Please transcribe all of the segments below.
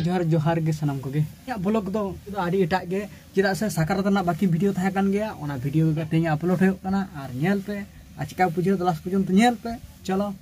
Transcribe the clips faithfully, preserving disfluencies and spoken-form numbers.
ᱡᱚᱦᱟᱨ, ᱡᱚᱦᱟᱨ ᱜᱮ ᱥᱟᱱᱟᱢ ᱠᱚᱜᱮ᱾ ᱤᱧᱟᱹᱜ ᱵᱷᱞᱚᱜ ᱫᱚ ᱟᱹᱰᱤ ᱮᱴᱟᱜ ᱜᱮ, ᱪᱮᱫᱟᱜ ᱥᱮ ᱥᱟᱠᱨᱟᱛ ᱨᱮᱱᱟᱜ ᱵᱟᱹᱠᱤ ᱵᱷᱤᱰᱤᱭᱳ ᱛᱟᱦᱮᱸ ᱠᱟᱱ ᱜᱮᱭᱟ, ᱚᱱᱟ ᱵᱷᱤᱰᱤᱭᱳ ᱜᱮ ᱛᱮᱦᱮᱧ ᱟᱯᱞᱳᱰ ᱦᱩᱭᱩᱜ ᱠᱟᱱᱟ᱾ ᱟᱨ ᱧᱮᱞ ᱯᱮ, ᱟᱨ ᱪᱮᱠᱟ ᱵᱩᱡᱷᱟᱹᱣ ᱫᱟ ᱞᱟᱥᱴ ᱯᱚᱨᱡᱚᱱᱛᱚ ᱧᱮᱞ ᱯᱮ᱾ ᱪᱚᱞᱚ᱾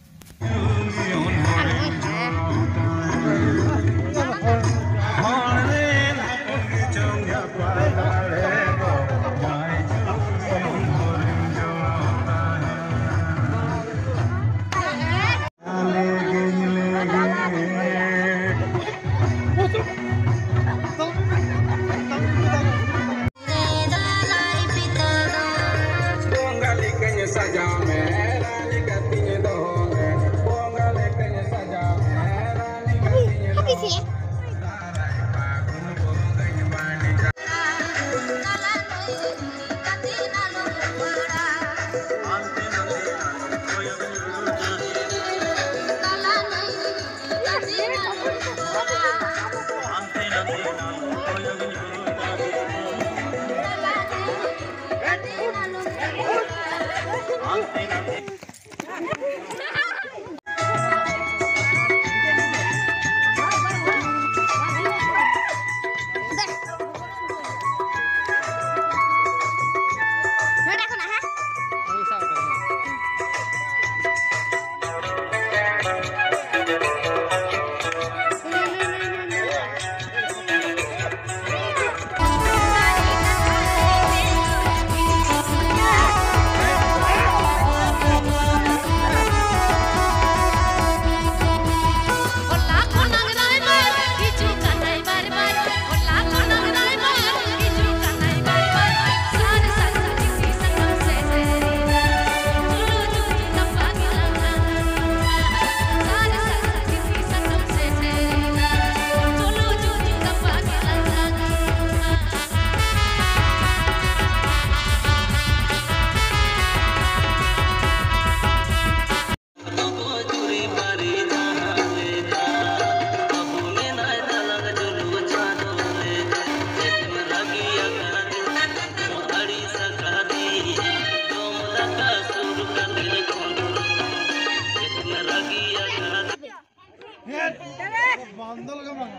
ᱵᱟᱝ ᱫᱚ ᱞᱟᱜᱟᱣ ᱵᱟᱝ᱾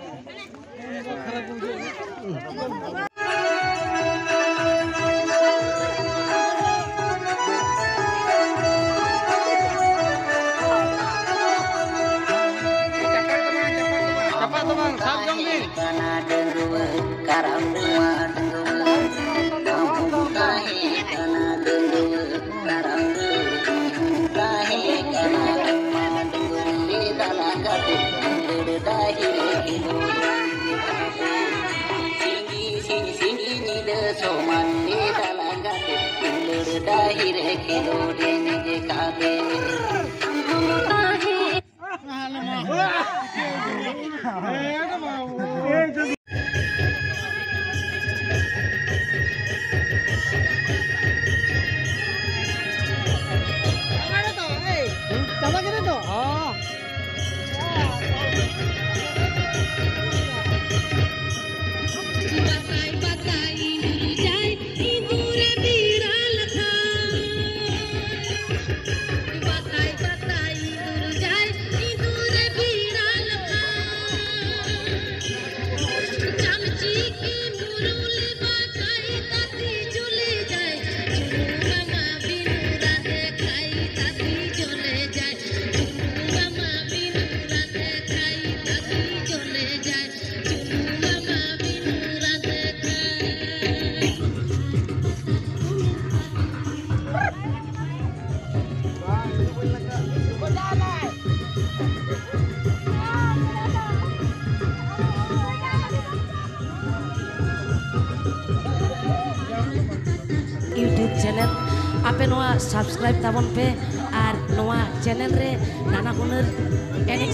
ᱠᱷᱟᱨᱟᱯ ᱵᱩᱡᱷᱟᱹᱜᱼᱟ᱾ ᱪᱟᱯᱟᱫ ᱫᱚ ᱵᱟᱝ, ᱥᱟᱵ ᱡᱚᱝ ᱵᱤᱱ᱾ ᱠᱟᱱᱟ ᱰᱟᱺᱜᱩᱣᱟᱹ, ᱠᱟᱨᱟᱢ ᱢᱟ ᱰᱟᱺᱜᱩᱣᱟᱹ, ᱟᱢ ᱦᱚᱸᱢ ᱛᱟᱦᱮᱸ ᱠᱟᱱᱟ ᱰᱟᱺᱜᱩᱣᱟᱹ, ᱠᱟᱨᱟᱢ ᱰᱟᱺᱜᱩᱣᱟᱹ, ᱛᱟᱦᱮᱸ ᱠᱟᱱᱟ ᱰᱟᱺᱜᱩᱣᱟᱹ, ᱞᱮ ᱫᱟᱬᱟ ᱠᱟᱛᱮ ᱫᱩᱞᱟᱹᱲ ᱰᱟᱹᱦᱤ ᱨᱮ ᱠᱷᱮᱞᱳᱰ᱾ ᱥᱤᱧ, ᱥᱤᱧ, ᱥᱤᱧ ᱧᱤᱫᱟᱹ ᱥᱚᱢᱟᱱ ᱞᱮ ᱫᱟᱬᱟ ᱠᱟᱛᱮ ᱫᱩᱞᱟᱹᱲ ᱰᱟᱹᱦᱤ ᱨᱮ ᱠᱷᱮᱞᱳᱰ ᱮᱱᱮᱡ ᱠᱟᱛᱮ᱾ ᱪᱟᱵᱟ ᱠᱮᱫᱟ ᱛᱚ? ᱦᱚᱸ᱾ ᱵᱟᱛᱟᱭ ᱵᱟᱛᱟᱭ ᱤᱸᱫᱩᱨ ᱡᱟᱭ, ᱤᱸᱫᱩᱨᱮ ᱵᱤᱲᱟ ᱞᱮᱠᱷᱟᱱ᱾ ᱵᱟᱛᱟᱭ ᱵᱟᱛᱟᱭ ᱤᱸᱫᱩᱨ ᱡᱟᱭ, ᱤᱸᱫᱩᱨᱮ ᱵᱤᱲᱟ ᱞᱮᱠᱷᱟᱱ᱾ ᱪᱟᱢᱪᱤ ᱠᱤ ᱢᱩᱨᱩᱞᱤ ᱵᱟᱡᱟᱭ ᱛᱟᱛᱤ ᱡᱩᱞᱤ ᱡᱟᱭ, ᱪᱩᱱᱩ ᱢᱟᱢᱟ ᱵᱤᱱᱩ ᱨᱟᱫᱮ ᱠᱷᱟᱭ ᱛᱟᱛᱤ ᱡᱚᱞᱮ ᱡᱟᱭ, ᱪᱩᱱᱩ ᱢᱟᱢᱟ ᱵᱤᱱᱩ ᱨᱟᱫᱮ ᱠᱷᱟᱭ ᱛᱟᱛᱤ ᱡᱚᱞᱮ ᱡᱟᱭ, ᱪᱩᱱᱩ ᱢᱟᱢᱟ ᱵᱤᱱᱩ ᱨᱟᱫᱮ ᱠᱷᱟᱭ᱾ YouTube channel ᱟᱯᱮ ᱱᱚᱣᱟ subscribe ᱛᱟᱵᱚᱱ ᱯᱮ ᱟᱨ ᱱᱚᱣᱟ channel ᱨᱮ ᱱᱟᱱᱟ ᱦᱩᱱᱟᱹᱨ ᱮᱱᱮᱡ